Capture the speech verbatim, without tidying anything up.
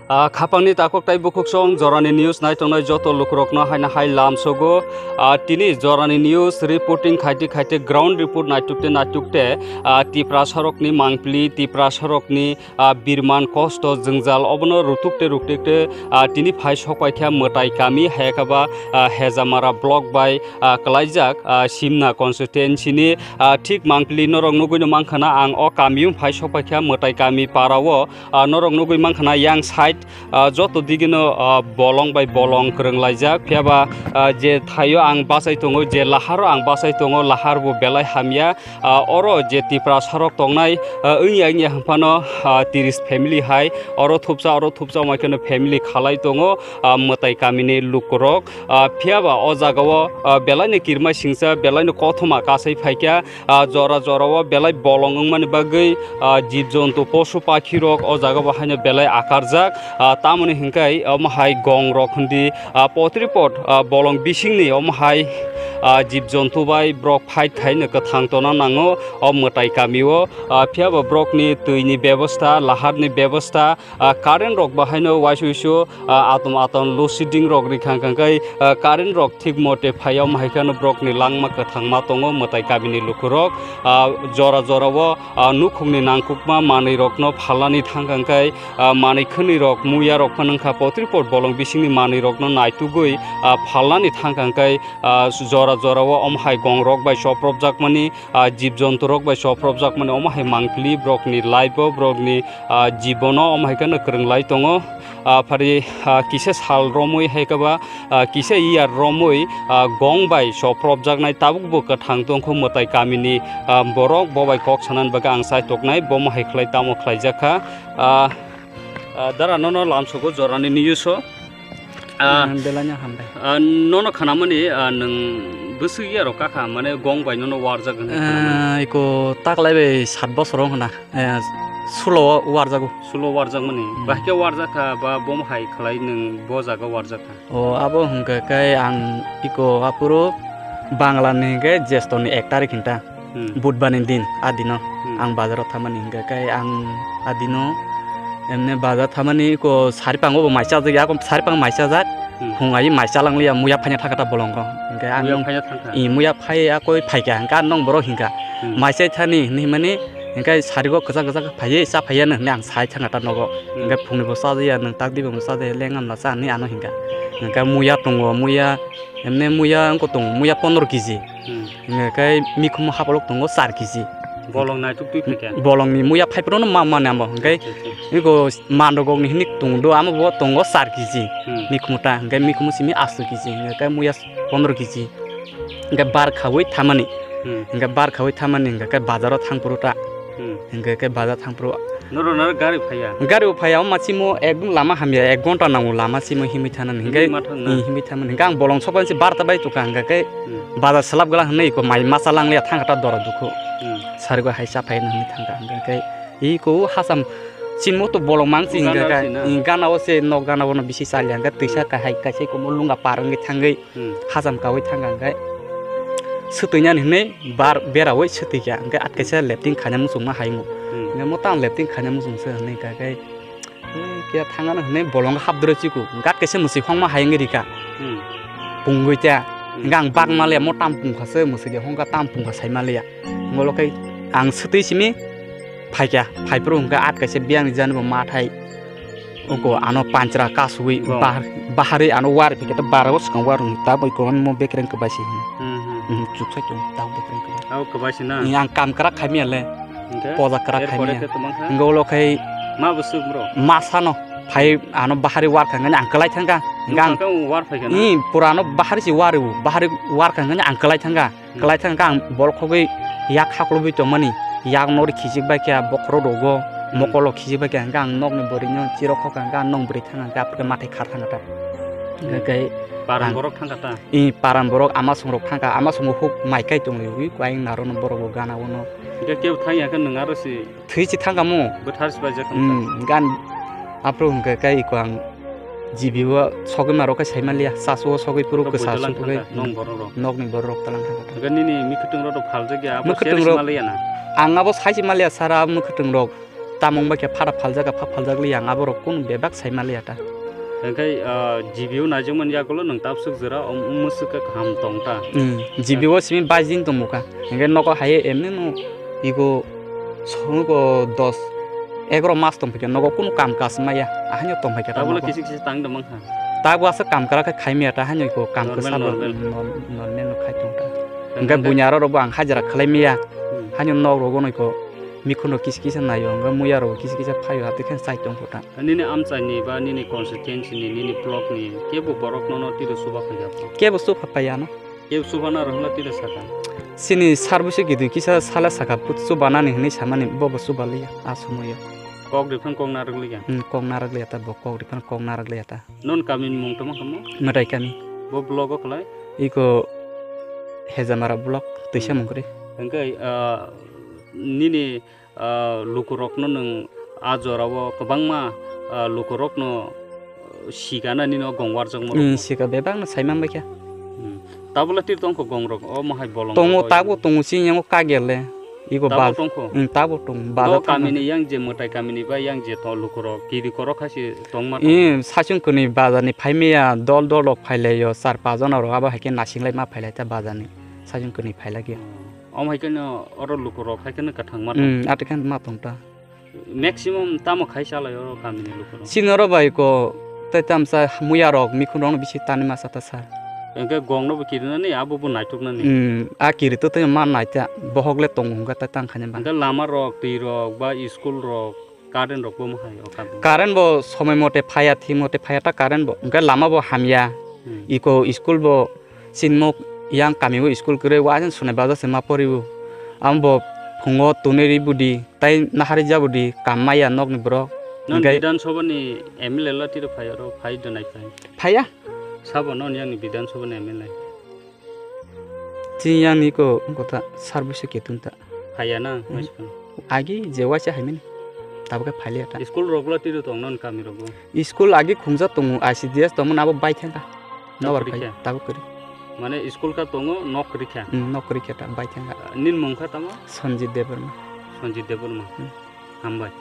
Ah, khapangni takhuk tai bukhuk song jorani news naitongnai joto lukurokno haino hai lamsogo. Ah, tini jorani news reporting khaite khaite ground report naitukte naitukte, ah, Tipra sorokni mangpili, Tipra sorokni, ah, birman kosto jwngjal obono rutukte ruktekte, ah, tini phai sokpaikha mwtai kami hayakaba, ah, Hejamara block bai, ah, kwlaijak, ah, Simna constituency ni, ah, thik mangpili norok nugwino mankhana ang o kamiyung phai sokpaikha mwtai kami parao. Ah, norok nugwi mankha na yang side, ah, joto digino, ah, bolong bai bolong kwrwng laijak. Phiyaba, ah, je thaio ang bachai tongo, je laharo ang bachai tongo, lahar bo belai hamya. Ah, oro je Tipra sorok tongnai, ah, wngya wngya hwnphano, ah, tiris family hai oro thupsa, oro thupsa, omo khe no family khalai tongo, ah, mwtai kamini lukurok. Ah, phiyaba o jagao, ah, belaino kirma singcha, belaino kothoma kasai phaikha. Ah, jora jorao belai bolong wngmani bagwi, ah, jib jontu, posu pakhi rok o jaga bo haino belai akarjak. Ah, tamoni hinkhai omo hai gong rok hindi, ah, potri pot, ah, bolong bisingni omo hai, ah, jib jontu bai borok fight khaino kwthang tona nango o mwtai kamio. Ah, phiyaba borokni twini bebosta, laharni bebosta, ah, current rok bahaino waisa waisa, ah, atom atom load shedding rok rikha hwnkhe, ah, current rok thik mote phaiya, omo hai kheno borokni langma kwthangma tongo mwtai kamini lukurok. Ah, jora jorao, ah, nukhungni nangkukma manwi rokno phalnani thangkha hwnkhe, ah, manwi khwnwi rok muya rok phano wngkha potri pot bolong bisingni manwi rokno naitugwi, ah, phalnani thangkha hwnkhe, ah, jora jorao omo hai gong rok bai chopropjakmani, ah, jib jontu rok bai chopropjakmani omo hai mangpili borokni life o, borokni, ah, jibono omo hai kheno kwrwng lai tongo. Ah, phari, ah, kisa sal romwi hai khe ba, ah, kisa year romwi, ah, gong bai chopropjaknai tabuk bo kwthang tongkho mwtai kamini, ah, borok bo bai kok sanani bagwi ang chai toknai, bomo hai khlai tamo khlaijak kha. Ah, ah, dara nono lamsogo jorani news o. Ah, Hmm, belai no hambai. Ah, nono khanamani, ah, nwng bwswk ya rok kakha, mane gong bai nono warjak hinwi khanamani. Ah, iko taklai bai sat bosor wng khna, eh, sulo o warjago. Sulo warjakmani. Hmm. Bahai khe warjak kha ba bomo hai khlai nwng bo jaga warjak kha? O, abo hwnkhe khe ang iko aphuru Bangla ni hwnkhe Jesto ni ek tarik hinta. Hmm. Budbar ni din, a dino Hmm. ang bazar o thamani hingka khe ang a dino emne bazar thamani ko sari pango bo mai chajak ya, ko sari pang mai chajak, Hmm. phung ai mai chalang liya muya phanya thaka ta bolong ko. Hingke ang Muya phanya thangkha? I muya phai a koi phaikha, hingke ang nong borok hingka. Hmm. Mai chai thani hinwi mani, hingke sari go kwchak kwchak phaiye cha phaiya no hinwi ang sai thangkha ta nogo. Hmm. Hingke phungni bo chajaya, nwng tak di bo chajaya, leng amla cha hinwi ano hingka. Hingke muya tongo, muya emne muya wngko tongo, muya pondro kg. Hmm. Hingke khe mikhumu hapolok tongo char kg. Bolong naituk twi phaikha? Bolongni muya phaiphuru no ma mani amo. Hingke Acha, acha. iko mandogokni hinwi tongdo, amo bo tongo char kg. Hmm. Mikhumu ta, hingke mikhumu simi asto kg, hingke khe muya pondro kg. Hingke bar khawi thamani. Hmm. Hingke bar khawi thamani, hingke khe bazaro thangphuru ta. Hmm. Hingke khe bazar thangphuru. Norok, norok gari phaiya? Gari bo phaiya, o machimo ekdom lama hamya, ek ghonta nango lama simo himwi thanani. Hingke, Himwi ma thangna? i, himwi thanani. Hingke ang bolong sokpani se barta bai tukha, hingke khe Hmm. bazar selap gala hinwi iko mai masa langliya thangkha ta dora dukhu. Hmm. Sarigo hai cha phai hinwi thangkha, hingke khe iko hasam chinmo to bolong mang si Gana hingke khe, si na? i, gana o se nok gana o no bisi chaliya, hingke twisa Hmm. kahai kaisa iko mo lunga par wngwi thangwi. Hmm. Hacham kawi thangkha hingke swtwinani hinwi bar berawi swtwikha, hingke atkaisa lepting khaina muchungma hayung. Hmm. Hingke mo tang lepting khaina muchungse hinwi hingka khe, eh, khe thangano hinwi bolong hapdoro chikhu, hingke atkaisa mwswi hongma hayung rika. Hmm. Pungwi ta. Hmm. Hingke ang bak maliya mo tam pungkha se mwswi de hongkha tam pungkha sai maliya. Hingke ulo khe ang swtwi simi phaikha, phaiphuru hingke atkaisa biyangni jani bo mathai. Oko ano panchra kasugwi Bo. bahar, bahari ano war phikhe to bara o swkang war ta bai ko mo bekreng kwbai se. Hmm, hmm. Hmm, chuk sai tong ta bekreng kwbai. Abo kwbai se na? Ni ang kam krak khaimya le. Hingke? Poja krak Erpore khaimya. khe tumang kha? Hingke ulo khai Ma bo swk bro? Masa no. Phai ano bahari war khangani ang kwlai thangkha. Hingke ang Nukha khe war phaikha na? Ni pura ano bahari si war u. Bahari war khangani ang kwlai thangkha. Hmm. Kwlai thang khe ang bol khogwi yak haklubwi tongmani, yak nori khijik bai khe bokhorok rogo, Hmm. mokolo khijik bai khe hingke ang nokni bwrwino chirok khokha hingke ang nong bwrwi thang khe aphuru khe mathai khar thang kha ta. Hmm. Hingke Paran ang borok thang kha ta? I paran borok ama songrok thang kha, ama songo huk mai kai tongwi wi kwai narwkno borok bo gana ono. Hingke kebo thang ya khe nwng aro si Thwi si thang kha mo. Bwthar si paijak kha Hmm, gan aphuru hingke kai iko ang G B o sogwi ma rok khe sai manliya, chasu o sogwi phuru kwsa sugwi. Nokni borok rok talang thangkha. Hwnkhe nini mwkhwtwng rok phaljak ya, abo mwkhwtwng rok maliya na? Ang abo saisi maliya sara, mwkhwtwng rok. Tamung bai khe phara phaljak, pha phaljak li ang abo rok kunu bebak sai maliya ta. Hwnkhe, ah, G B o naijakmani yagulo nwng tabswk jora, um, um, mwswk khe kaham tong ta. Hmm, G B o simi bais din tongmukha. Hwnkhe nogo hai emni no igo songo dos egaroh mas tongphaikha, nogo kunu kam kaj maya, ahaino tongphaikha ta. Tabole nogo kisi kisi tang da mankha. Tabo aswk kam kwrak khe khai maya ta, haino iko kam kwsa normal, bo normal. Normal no khai tong ta. Hwnkhe hwnkhe buini aro rokbo ang hajira khlai maya, hmm, haino nok rogo no iko mikhuno kisi kisa naio, hwnkhe muya rok kisi kisa phaio, hati khe chai tong pho ta. Nini amchaini ba nini constituency ni, nini block ni kebo borok nono tiro chuba phai ya? Kebo chuba phai ya no. Kebo chuba na rwngla tiro saka? Chini sar busi gidui kisa sala saka, put chuba nani hwnwi samani, bobo chuba liya a somoyo. Kok rifan kok narwk liya? Hmm, kok narwk liya ta, bo kok rifan kok narwk liya ta. Non kami ni mung tamo kamo? Mwtai kami. Bo block o khlai? Iko Hejamara block, Twisa Mungkri. Hwnkhe, ah, nini ah, lukurokno nwng a jorao kwbangma, ah, lukurokno, ah, sikana nini o gong warjakma rokno. Hmm, sika bebakno sai manbaikha. Hmm. Tabole tiri tongkho gongrok, omo hai bolong tongo, rok tabuk tongo, chini yango kagele. Iko tabuk baj-, tongkho? Hmm, tabuk tongo, baja tongkha. Kamini yang je mwtai kamini ba yang je to lukurok, kiri korok hai se tongma tongo. Hmm, saichung kwnwi bajarni phaimaya, dol dol rok phailaio, char pas jona rok abo hai khe nasinglai ma phailai ta bajarni. Saichung kwnwi phailakya. Hmm. Omo hai kheno oro lukurok hai kheno kwthang ma tong. Hmm, ati khe ma tong ta. Maximum tamo khai chalai oro kamini lukurok? Chini oro bai ko tei tamsa muya rok mikhun rokno bisi tani masa ta sa. Hwnkhe gongno bo kirinani abo bo naituknani. Hmm, a kiri to tei ma naita bohok le tongo hwnkhe tei tang khaina ba. Hwnkhe lama rok, twi rok ba school rok, current rok bo ma hai o kami? Current bo somoi mote phaiya, thik mote phaiya ta current bo. Hwnkhe lama bo hamya. Hmm. Iko school bo Sinmuk yang kami o school kwrwi, uaising Sonai Bazar se ma pori o. Amo bo phungo tonwi ri budi, tai nahari ja budi, kam maya nokni borok. Non hwnkhe Bidhan Sabha ni M L A la tiro phai oro, phai donai phai. Phaiya? Sabo non yang ni Bidhan Sabha ni M L A? Chini yang ni ko, ko ta sar busi ketun ta. Phaiya na, hmm, maisipano? Agi je waisa haimani. Tabuk khe phailiya ta. School rok la tiro tong non kami rogo? School agi khungja tongo, I C D S tongmani abo bai thangkha. Nobar phai, tabuk kwrwi. Mane school kha tongo, nok kwrwi kha? Hmm, nok kwrwi kha ta, bai thangkha. Nini mung kha tamo? Sanjit Debbarma. Sanjit Debbarma. Hmm. Hambai.